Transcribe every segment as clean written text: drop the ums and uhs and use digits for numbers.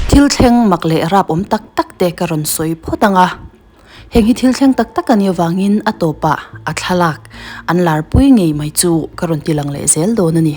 Thil thleng mak leh rap awm tak tak te ka rawn sawi phawt ang a. Heng hi thil thleng tak tak a nih avangin a tawpah a thlalak an larpui ngei mai chu ka rawn ti lang leh zel dawn a ni.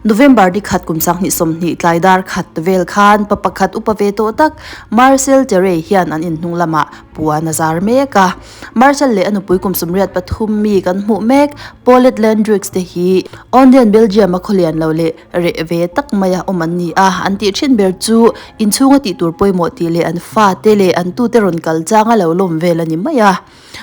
November ni khat kum 20 20 tlai dar khat vel khan pa pakhat upa ve tawh tak Marcel Terray hian an inhnung lamah puan a zar mek a. Marcel leh a nupui kum 83 mi kan hmuh mek Paulette Landrix te hi Onden Belgium a khawlian lo leh reh ve tak maia awm an ni a. An tih thin ber chu inchhunga tih tur pawimawh tih leh an fate leh an tute rawn kal changa lo lawm vel a ni mai a.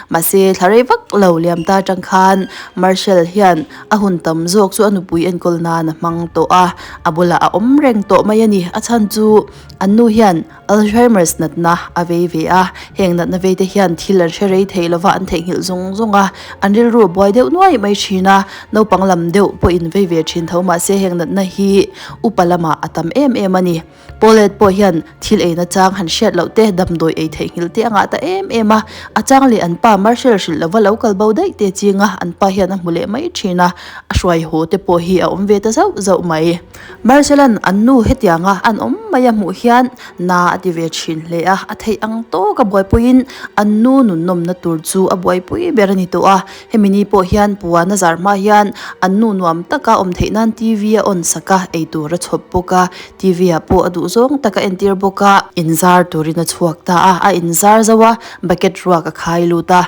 Mahse, thla rei vak lo liam ta atang khan Marshall hian a hun tam zawk chu a nupui enkawl nan a hmang tawh a, a bulah a awm reng tawh mai a ni. A chhan chu an nu hian Alzheimer's natna a vei ve a, heng natna vei te hian thil an hre rei thei lova an theihnghilh zawng zawng a, an rilru a buai deuh nuai mai thin a, naupang lam deuh pawhin vei ve thin tho mahse heng natna hi upa lamah a tam em em a ni. Paulette pawh hian thil eina chang han hriat loh te, damdawi ei theihnghilh te a ngah ta em em a. A chang leh an pa Marshall hrilh lova lo kal bo daih te ching a, an pa hian a hmu leh mai thin a, a hruai haw te pawh hi a awm ve ta zauh zauh mai. Marshall-a'n an nu hetianga an awm mai a hmuh hian na a ti ve thin hle a, a theih ang tawk a buaipuiin an nu nunnawmna tur chu a buaipui ber a ni tawh a. Hemi ni pawh hian puan a zar hma hian an nu nuam taka awm theih nan TV a on sak a, eitur a chhawp bawk a, TV ah pawh a duh zawng tak a entir bawk a, inzar turin a chhuak ta a, a inzar zo a, bucket ruak a khai lut a.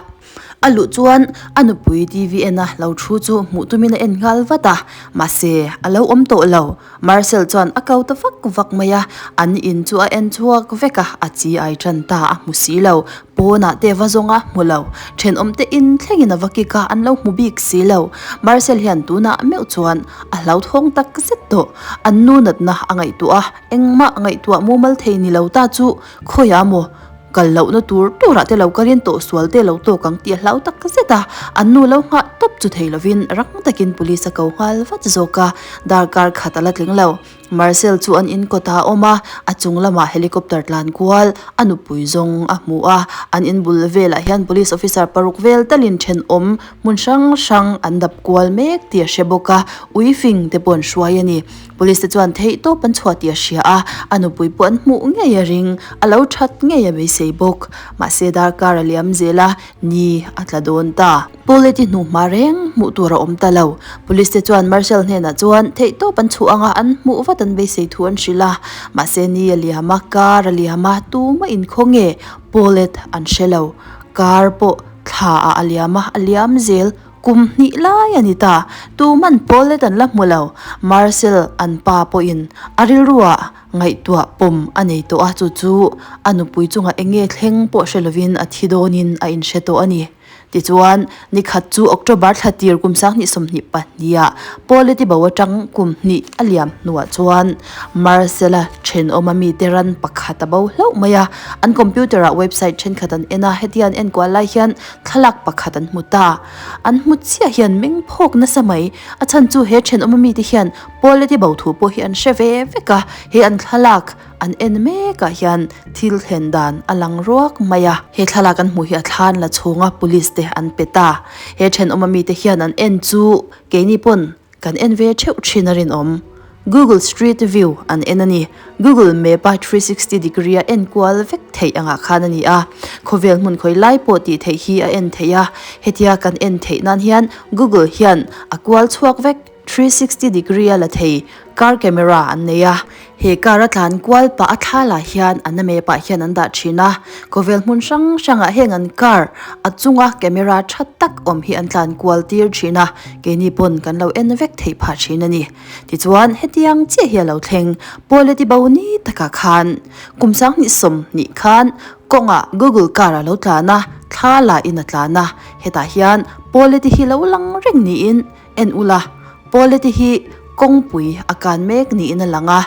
A luh chuan a nupui TV en a lo thu chu hmuh tumin a en nghal vat a, mahse a lo awm tawh lo. Marcel chuan a ko ta vak vak mai a, an in chu a en chhuak vek a, a chi ai tan ta a hmu si lo, pawnah te va zawng a hmu lo, thenawm te in thlengin a va kik a, an lo hmu bik si lo. Marcel hian tunah meuh chuan a hlauthawng tak zet tawh, an nu natna a ngaihtuah a, engmah ngaihtuah mumal thei ni lo ta chu khawiah maw kal lohna tur turah te lo kalin tawhsual te lo tawk ang tih a hlau tak zet a, an nu lo nghah tawp chu thei lovin rang takin police a ko nghal vat zawk a, darkar khat a la tling lo. Marcel chu an in kawtah a awm a, a chung lamah helicopter tlan kual a nupui zawng a hmu a, an in bul velah hian police officer paruk vel talin thenawm hmun hrang hrang an dap kual mek tih a hre bawk a, ui fing te pawh an hruai a ni. Police te chuan theihtawp an chhuah tih a hria a, a nupui pawh an hmuh ngei a ring, a lo that ngei a beisei bawk. Mahse darkar a liam zel a, ni a tla dawn ta. Paulette-i hnuhma reng hmuh tur a awm ta lo. Police te chuan Marshal hnenah chuan theihtawp an chhuah anga an hmuh vat an beisei thu an hrilh a. Mahse ni a liam a, kar a liam a, tumah inkhaw nge Paulette an hre lo. Kar pawh thla ah a liam a, a liam zel. Kum hnih lai a ni ta, tuman Paulette an la hmu lo. Marcel an pa pawhin a rilruah ngaihtuah pawm a nei tawh a, chu chu a nupui chungah eng nge thleng pawh hre lovin a thi dawnin a inhre tawh a ni. Tichuan, ni khat chu October thla tir kum 2022 ah Paulette bo atang kum hnih a liam hnuah chuan Marcel-a thenawma mite ran pakhat a bo hlauh mai a, an computer-ah website thenkhat an en a, hetia an enkual lai hian Thlalak pakhat an hmu ta. An hmu chiah hian meng phawk nasa mai. A chhan chu he thenawm mite hian Paulette bo thu pawh hi an hre ve vek a, he an thlalak an en mekah hian thil thlen dan a lang ruak mai a. He thlalak an hmuh hi a thlan la chhunga police te an pe ta. He thenawm mite hian an en chu keini pawn Kan en ve theuh thin a rinawm. Google Street View an en a ni. Google Map a 360 degree a en kual vek theih angah khan a ni a. Khawvel hmun khawi lai pawh tih theih hi a en theih a. Hetia kan en theih nan hian Google hian a kual chhuak vek 360 degree a la thei car camera an nei a. He car a tlan kual pah a thla lah hian an a map ah hian an dah thin a, khawvel hmun hrang hrangah heng an car a chunga camera tha tak awm hi an tlan kual tir thin a, keini pawn kan lo en vek theih phah thin a ni. Tichuan hetiang chiah hi a lo thleng, Paulette bo ni takah khan kum 2020 khan kawngah Google car a lo tlan a, thla lah in a tlan a, hetah hian Paulette hi lo lang reng niin En ula, Paulette hi kawngpui a kan mek niin a lang a,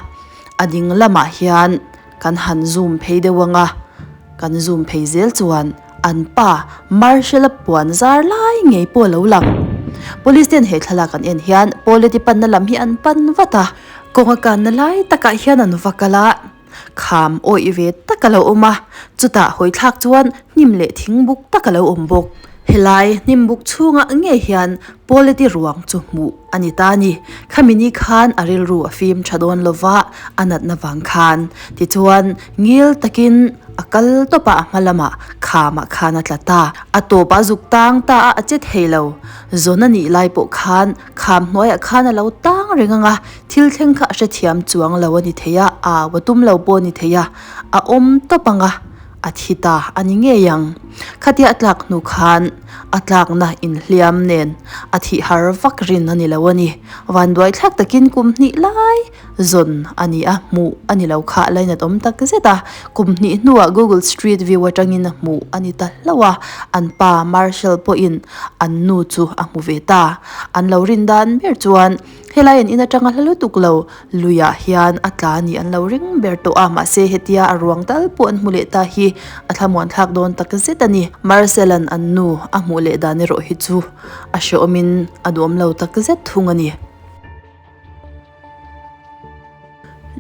a ding lamah hian kan han zoom phei deuh ang a, kan zoom phei zel chuan an pa Marshall-a puan zar lai ngei pawh a lo lang. Police ten he thlalak an en hian Paulette panna lam hi an pan vat a, kawng a kanna lai takah hian an va kal a. kham awih ve tak a lo awm a, chutah hawi thlak chuan hnim leh thing buk tak a lo awm bawk. Helai hnim buk chhungah ngei hian Pauleti ruang chu hmuh a ni ta a ni. Khami ni khan a rilru a fim tha dawn lova a natna vang khan. Tichuan ngil takin a kal tawp a, a hma lamah khamah khan a tla ta. A tawp a zuk tang ta a, a che thei lo. Zawn a nih lai pawh khan kham hnuaiah khan a lo tang reng ang a, thil thleng kha a hrethiam chuang lo a ni thei a, au a tum lo pawh a ni thei a, a awm tawp ang a. A thi ta a ni ngei ang. Khatia a tlak hnu khan a tlakna inhliam nen a thih har vak rin a ni lo a ni. Vanduai thlak takin kum hnih lai zawn a ni a, hmuh a ni lo kha a lainat awm tak zet a. Kum hnih hnuah Google Street View atangin a hmuh a ni ta hlauh a, an pa Marshall pawhin an nu chu a hmu ve ta. An lo rin dan ber chuan helai an in atanga hla lutuk lo Luiah hian a tla nih an lo ring ber tawh a, mahse hetia a ruang tal pawh an hmu leh ta hi a thlamuan thlak dawn tak zet a ni. Marcel-a'n an nu a hmuh leh dan erawh hi chu a hrehawmin a duhawm lo tak zet thung a ni.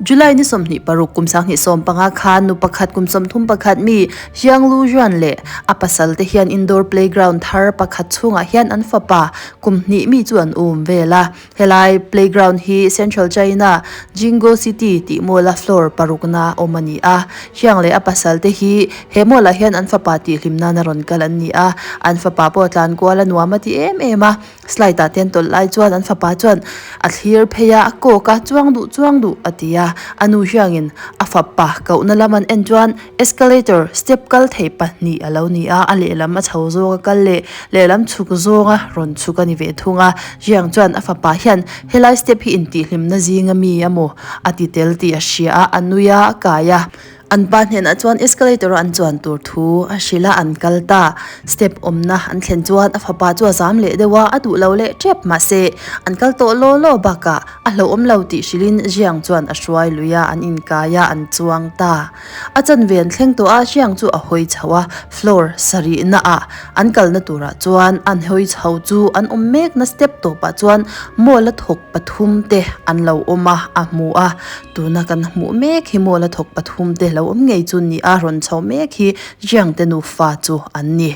July ni 26 kum 2015 khan nu pakhat kum 31 mi Jiang Lu Juan leh a pasal te hian indoor playground thar pakhat chhungah hian an fapa kum hnih mi chu an um vel a. Helai playground hi Central China Jinggo City tih mall a floor parukna awm a ni a. Hiang leh a pasal te hi he mall ah hian an fapa tih hlim nan a rawn kal an ni a. An fapa pawh tlan kual a nuam a ti em em a. Slide ah te an tawlh lai chuan an fapa chuan a thlir phei a, a kawk a, chuang duh chuang duh a ti a. A nu hiangin a fapa kohna lam an en chuan Escalator step kal thei pahnih a lo ni a, a lehlam a chho zawng a kal leh lehlam chhuk zawnga rawn chhuk a ni ve thung a. Jiang chuan a fapa hian helai step hi intihhlimna zinga mi a maw a ti tel tih a hria a, a nui a, a kai a. An pa hnenah chuan escalator a an chuan tur thu a hrilh a, an kal ta. Step awmna an thlen chuan a fapa chu a zam leh deuh a, a duh lo leh tep mahse an kal tawh law law bakah a hlauhawm lo tih hrilhin Jiang chuan a hruai lui a, an inkai a, an chuang ta. A chanve an thleng tawh a, Hriang chu a hawi chho a, floor sarihna ah an kalna turah chuan an hawi chho chu an awm mekna step tawpah chuan mall a thawk pathum te an lo awm a, a hmu a, tuna kan hmuh mek hi mall a thawk pathum te lo awm ngei chu ni a, rawn chho mek hi Hriang te nufa chu an ni.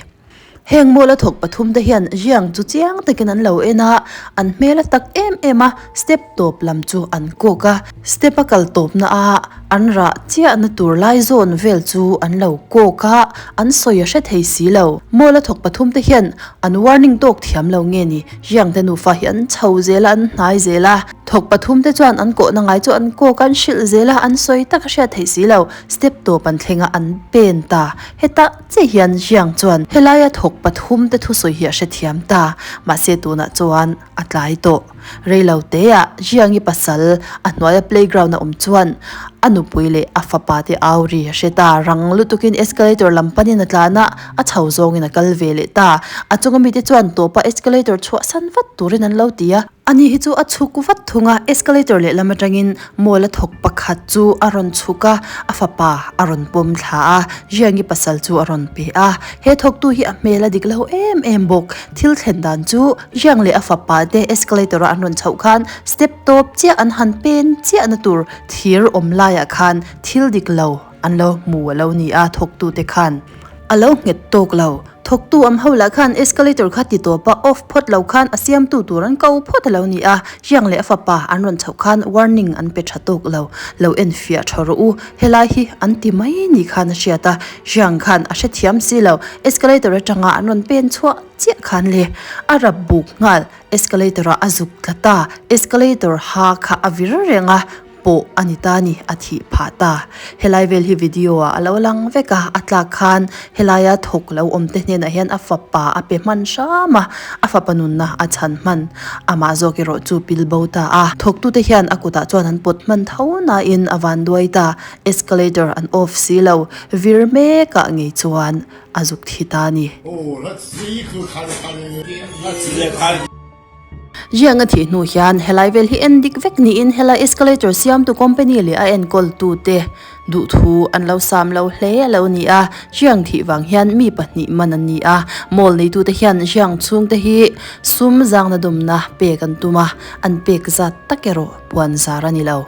Heng mawla thawk pathum te hian riang chu chiang takin an lo en a, an hmel a tak em em a, step tawp lam chu an kawk a, step a kal tawpna a an rah chiahna tur lai zawn vel chu an lo kawk a, an sawi a hre thei si lo. Mawla thawk pathum te hian an warning tawk thiam lo nge ni, riang te nufa hi an chho zel a, an hnai zel a, thawk pathum te chuan an kawhna ngai chu an kawk a, an hrilh zel a, an sawi tak a hriat theih si lo, step tawp an thleng a, an pen ta. Hetah che hian Jiang chuan helaia thawk pathum te thusawi hi a hrethiam ta, mahse tunah chuan a tlai tawh. Reilo teah Jiang-i pasal a hnuaia playground a awm chuan a nupui leh a fapa te au ri a hre ta. Rang lutukin escalator lam panin a tlan a, a chho zawngin a kal ve leh ta. A chunga mite chuan tawpa escalator chhuahsan vat turin an lo ti a. Ani hi chu a chhuk vat thung a, escalator lehlam atangin mall a thawk pakhat chu a rawn chhuk a, a fapa a rawn pawm thla a, Jiangi pasal chu a rawn pe a. He thawktu hi a hmel a dik lo em em bawk. Thil thlen dan chu Jiang leh a fapa te escalator a an rawn chhoh khan step tawp chiah an han pen chiahna tur thir awm laiah khan thil dik lo an lo hmu a lo ni a, thawktute khan a lo nghet tawk lo. Thawktu am ho lah khan escalator kha ti tawp a, off phawt lo khan a siamtu tur an ko phawt a lo ni a, Jiang leh a fapa an rawn chhoh khan warning an pe tha tawk lo, lo en fiah tha rawh u, helai hi an ti mai ni khan a hriat a, Jiang khan a hrethiam si lo, escalator atanga an rawn pen chhuah chiah khan le a rap buk nghal, escalator ah a zuk tla ta, escalator ha kha a vir reng a, pawh a ni ta ni, a thih phah ta. Helai vel hi video ah a lo lang vek a, a tlak khan helaia thawk lo awm te hnenah hian a fapa a pe hman hram a, a fapa nunna a chhan hman. Amah zawk erawh chu pil bo ta a, thawktute hian a kutah chuan an pawt hman tho nain a van duai ta, escalator an off si lo, vir mekah ngei chuan a zuk thi ta a ni. Jiang a thih hnu hian helai vel hi en dik vek niin helai escalator siamtu company leh a enkawltu te duhthu an lo sam lo hle a lo ni a, Jiang thih vang hian mi pahnih man an ni a, mall neitute hian Jiang chhungte hi sum zangna dawmna pek an tum a, an pek zat tak erawh puan zar a ni lo.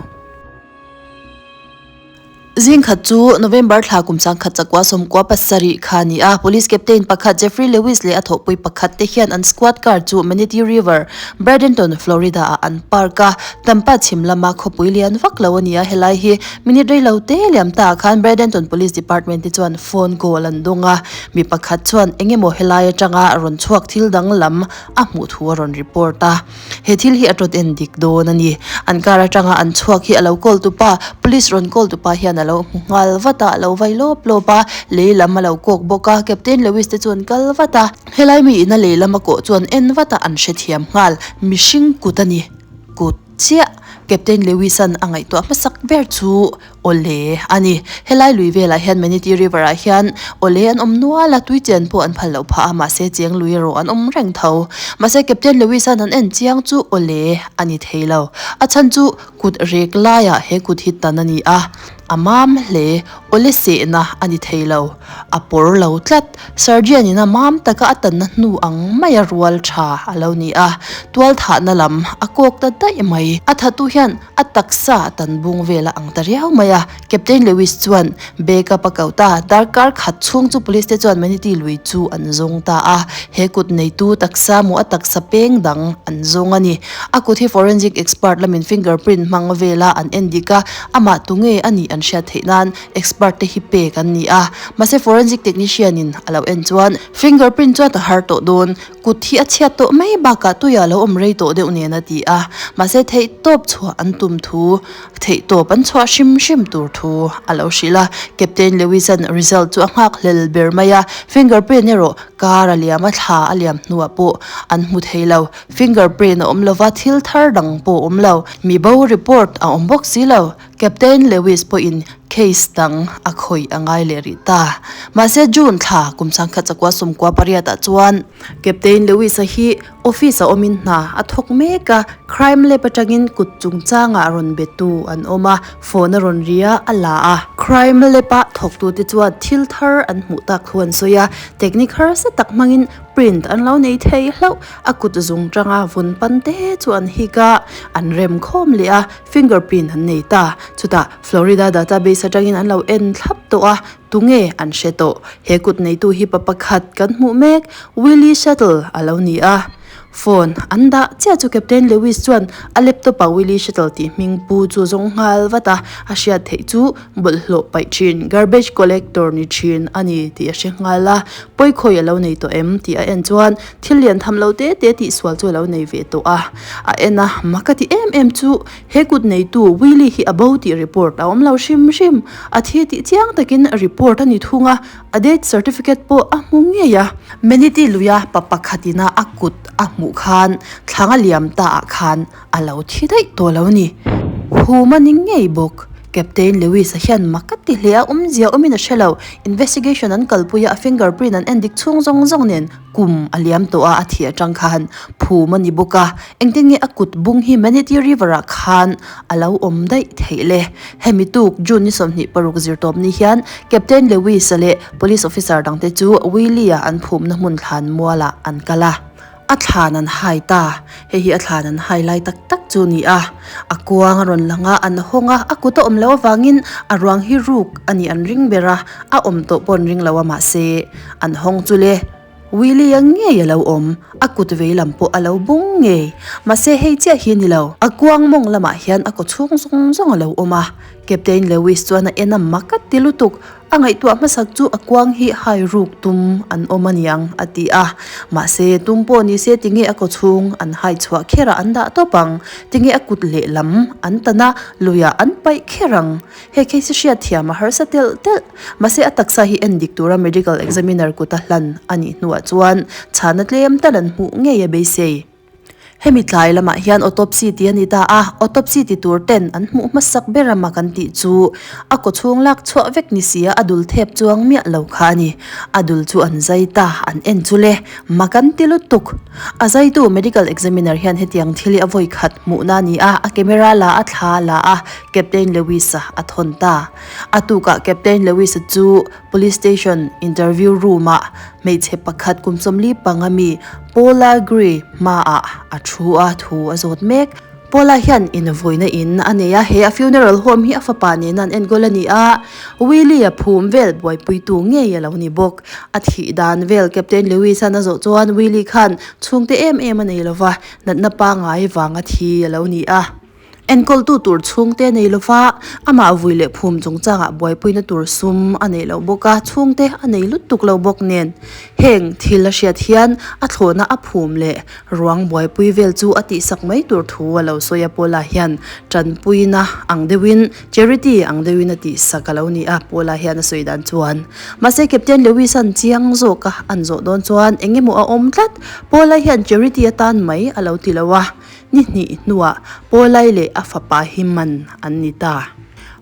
Zing khat chu November thla kum 10,000 chakua 97 kha a ni a, Police Captain pakhat Jeffrey Lewis leh a thawhpui pakhat te hian an squad car chu Manatee River, Bradenton, Florida ah an park a. Tampa chhim lama khawpui lian vak lo a ni a, helai hi minute rei lo te liam ta ah khan Bradenton Police Department te chuan phone call an dawng a, mi pakhat chuan eng emaw helai atanga rawn chhuak thil danglam a hmuh thu a rawn report a. He thil hi a tawt en dik dawn a ni. An car atanga an chhuak hi a lo call tu pa, police rawn call tu pa hian a lo hmu nghal vat a, a lo vai lawp lawp a, lei lam a lo kawk bawk a, Captain Lewis te chu an kal vat a. Helai mi ina lei lam a kawh chu an en vat a, an hrethiam nghal. Mihring kut a ni. Kut chiah. Captain Lewis an a ngaihtuah hmasak ber chu Awle a ni. Helai lui velah hian Manatee River ah hian awle an awm nual a, tui chen pawh an phal loh phah a, mahse cheng lui erawh an awm reng tho. Mahse Captain Lewis an an en chiang chu awle a ni thei lo. A chhan chu kut rek laiah he kut hi tan a ni a, a mam hle. Awle sehna a ni thei lo. A pawr lo tlat. Surgeon in a mam taka a tanna hnu ang maia rual tha a lo ni a, tual thahna lam a kawk ta daih mai. A thatu hian A taksa a tan bung vel a ang ta riau mai a, Captain Lewis chuan backup a ko ta. Darkar khat chhung chu police te chuan Manatee lui chu an zawng ta a, he kut neitu taksa maw a taksa peng dang an zawng a ni. A kut hi forensic expert lamin fingerprint hmang vela an en dik a, amah tunge a nih an hriat theih nan expert te hi pek an ni a. Mahse forensic technician in a lo en chuan fingerprint chuan a har tawh dawn. Kut hi a chhiat tawh mai bakah tuiah lo awm rei tawh deuh nen a ti a, mahse theihtawp chhuah an tum thu, theihtawp an chhuah hrim hrim tur thu a lo hrilh a. Captain Lewis-a'n result chu a nghak hlel ber mai a, fingerprint erawh kar a liam a, thla a liam hnuah pawh an hmu thei lo. Fingerprint a awm lova, thil thar dang pawh a awm lo. Mi bo report a awm bawk si lo. Captain Lewis pawhin case dang a khawih a ngai leh rih ta. Mahse June thla kum 1998 ah chuan Captain Lewis-a hi office a awmin hna a thawk mek a, crime lab atangin kut chungchangah rawn betu an awm a, phone a rawn ri a, a la a. Crime lab-a thawktute chuan thil thar an hmuh tak thu an sawi a, technique harsa tak hmangin print an lo nei thei hlauh. A kut zung tanga vun pan te chu an hik a, an rem khawm leh a. Fingerprint an nei ta. Chutah Florida database atangin an lo en thlap tawh a, tunge an hre tawh. He kut neitu hi pa pakhat kan hmuh mek, Willie Shuttle a lo ni a. Phone an dah chiah chu Captain Lewis chuan a laptop ah Willie Shuttle tih hming pu chu zawng nghal vat a, a hriat theih chu bawlhhlawh paih thin, garbage collector ni thin a ni tih a hre nghal a. Pawikhawi a lo nei tawh em tih a en chuan thil lian tham lo te te tihsual chu a lo nei ve tawh a. A en a, mak a ti em em chu he kut neitu Willie hi a bo tih report a awm lo hrim hrim. A thi tih chiang takin report a ni thung a, a death certificate pawh a hmu ngei a. Manatee luia pa pakhatina a kut a hmuh khan thlang a liam ta ah khan a lo thi daih tawh lo ni. Hum a ni ngei bawk. Captain Lewis-a hian mak a ti hle a, awmzia awmin a hre lo. Investigation an kalpui a, a fingerprint an en dik chhung zawng zawng nen kum a liam tawh a, a thih atang khan phum a ni bawk a. Engtin nge a kut bung hi Manatee River-ah khan a lo awm daih theih le? Hemi tuk June ni 26 zirtawp ni hian Captain Lewis-a leh Police officer dangte chu Willie-a an phumna hmun thlan mualah an kal a. A thlan an hai ta. Hei hi a thlan an hai lai tak tak chu a ni a. A kuang a rawn lang a, an hawng a, a kut a awm loh avangin a ruang hi ruk a nih an ring ber a, a awm tawh pawh an ring lo a mahse an hawng chu le Willie-a ngei a lo awm, a kut vei lam pawh a lo bung ngei. Mahse hei chiah hi a ni lo. A kuang mawng lamah hian a kaw chhung zawng zawng a lo awm a. Captain Lewis chuan a en a mak a ti lutuk. A ngaihtuah hmasak chu a kuang hi hai ruk tum an awm a niang a ti a. Mahse, tum pawh ni se tinge a kawchhung an hai chhuah kher a an dah tawp ang? Tinge a kut lehlam an tan a, luiah an paih kher ang? He case hi hriat thiam a harsa telh telh. Mahse, a taksa hi en dik tura medical examiner kuta hlan a nih hnuah chuan chhana tlem tal an hmuh ngei a beisei. Hemi tlai lamah hian autopsy tih a ni ta a, autopsy ti tur ten an hmuh hmasak ber a mak an tih chu a kaw chhung lak chhuah vek ni si a, a dul thep chuang miah lo kha a ni. A dul chu an zai ta, an en chu le, mak an ti lutuk. A zaitu medical examiner hian hetiang thil hi a vawi khat hmuhna a ni a, a camera la a, thla la a, Captain Lewis-a a thawn ta. A tukah Captain Lewis-a chu Police station interview room ah hmeichhe pakhat kum 45 mi Paula Gray hmaah a thu a, thu a zawt mek. Paula hian invuina in a nei a, he a funeral home hi a fapa nena an enkawl a ni a, Willie-a phum vel buaipuitu ngei a lo ni bawk. A thih dan vel Captain Lewis-a'n a zawh chuan Willie khan chhungte em em a nei lo va, natna pangngai vanga thi a lo ni a. Enkawltu tur chhungte nei lova, amah vui leh phum chungchangah buaipuina tur sum a nei lo bawk a, chhungte a nei lutuk lo bawk nen. Heng thil a hriat hian a thlawhna a phum leh ruang buaipui vel chu a tihsak mai tur thu a lo sawi a, Paula hian tanpuina ang deuhin, charity ang deuhin a tihsak a lo ni a, Paula hian a sawi dan chuan. Mahse Captain Lewis-a'n chiang zawka an zawh dawn chuan eng emaw a awm tlat, Paula hian charity atan mai a lo ti lo a, Ni hnih hnuah Paulai leh a fapa hi man an ni ta.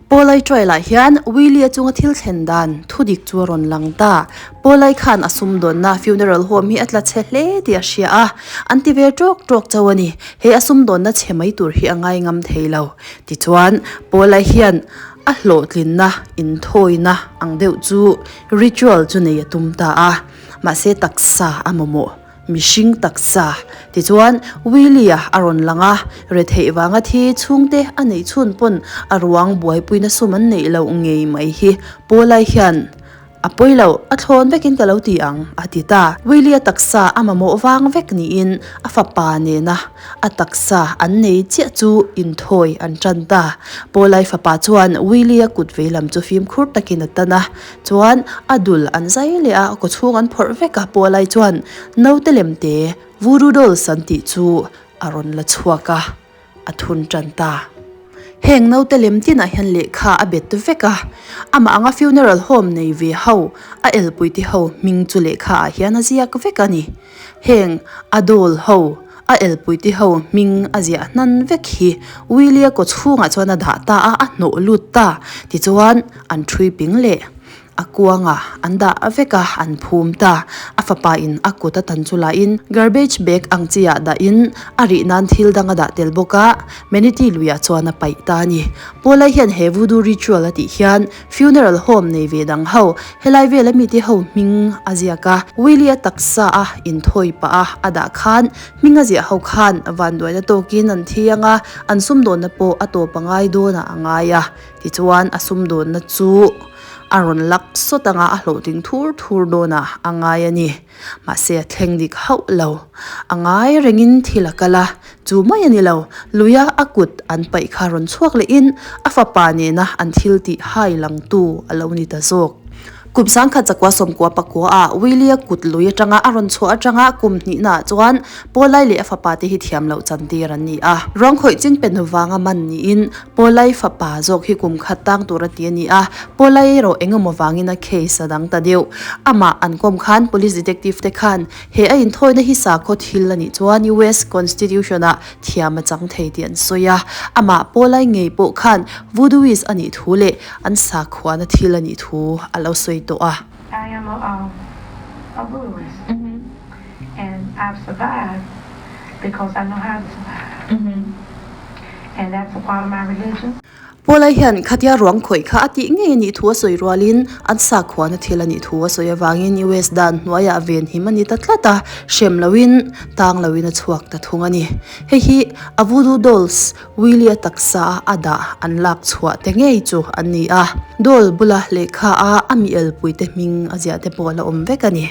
Paulai trial-ah hian Willie-a chunga thil thlen dan thudik chu a rawn lang ta. Paulai khan a sumdawnna funeral home hi a tla chhe hle tih a hria a, an ti ve tawk tawk chauh a ni. He a sumdawnna chhe mai tur hi a ngai ngam thei lo. Tichuan, Paulai hian a hlawhtlinna inthawina ang deuh chu ritual chu nei a tum ta a, mahse taksa a mamawh. Mihring taksa. Tichuan, Willie-a a rawn lang a, retheih vanga thi chhungte a neih chhun pawn a ruang buaipuina sum an neih loh ngei mai hi Paul-a hian a pawi loh, a thlawn vekin ka lo ti ang, a ti ta. Willie-a taksa a mamawh vang vek niin a fapa nena a taksa an nei chiah chu inthawi an tan ta. Paul-a fapa chuan Willie-a kut veilam chu fimkhur takin a tan a, Chuan a dul an zai leh a, kawchhung an phawrh vek a, Paulai chuan naute lem te voodoo dolls an tih chu a rawn la chhuak a, a thun tan ta. Heng naute lem tinah hian lehkha a bet vek a, amah anga funeral home nei ve ho, a elpui te ho hming chu lehkha ah hian a ziak vek a ni. Heng a doll ho, a elpui te ho hming a ziah hnan vek hi Willie-a kawchhungah chuan a dah ta a, a hnawh lut ta. Tichuan an ṭhui ping leh a kuangah an dah vek a, an phum ta. A fapa in a kut a tan chu lahin garbage bag ang chi ah dahin a rih nan thil dang a dah tel bawk a, Manatee luiah chuan a paih ta a ni. Paula hian he voodoo ritual a tih hian Funeral home nei ve dang ho, helai vela mite ho hming a ziak a, Willie-a taksa a inthawi pah a a dah khan hming a ziah ho khan vanduaina tawkin an thi ang a, an sumdawnna pawh a tawp a ngai dawnah a ngai a, tichuan a sumdawnna chu a rawn lak sawt anga a hlawhtling thur thur dawnah a ngai a ni. Mahse a thleng dik hauh lo. A ngai rengin thil a kal a, chu mai a ni lo. Luia a kut an paih kha rawn chhuak lehin a fapa nena an thil tih hai langtu a lo ni ta zawk. Kum sangkhat zakua sawmkua pakua ah Willie-a kut lui atanga a rawn chhuah atanga kum hnihnaah chuan Paulai leh a fapa te hi thiam loh chantir an ni a. Ruang khawih chingpen vanga man niin Paulai fapa zawk hi kum khat tang tur a ti a ni a, Paulai erawh eng emaw vangin a case a dang ta deuh. Amah an kawm khan Police Detective te khan he a inthawina hi sakhaw thil a nih chuan US Constitution ah thiam a chang thei tih an sawi a. Amah Paulai ngei pawh khan Voodooist a nih thu leh an sakhuana thil a nih thu a lo sawi tawh a. I am a a voodooist and I've survived because I know how to survive. And that's a part of my religion. Paula hian khatia ruang khawih kha a tih ngei a nih thu a sawi rualin an sakhuana thil a nih thu a sawi avangin US dan hnuaiah venhim a ni ta tlat a, hrem loin tang loin a chhuak ta thung a ni. Hei hi a voodoo dolls Willie-a taksa a dah an lak chhuah te ngei chu an ni a, doll bula lehkha a a mi elpuite hming a ziah te pawh a la awm vek a ni.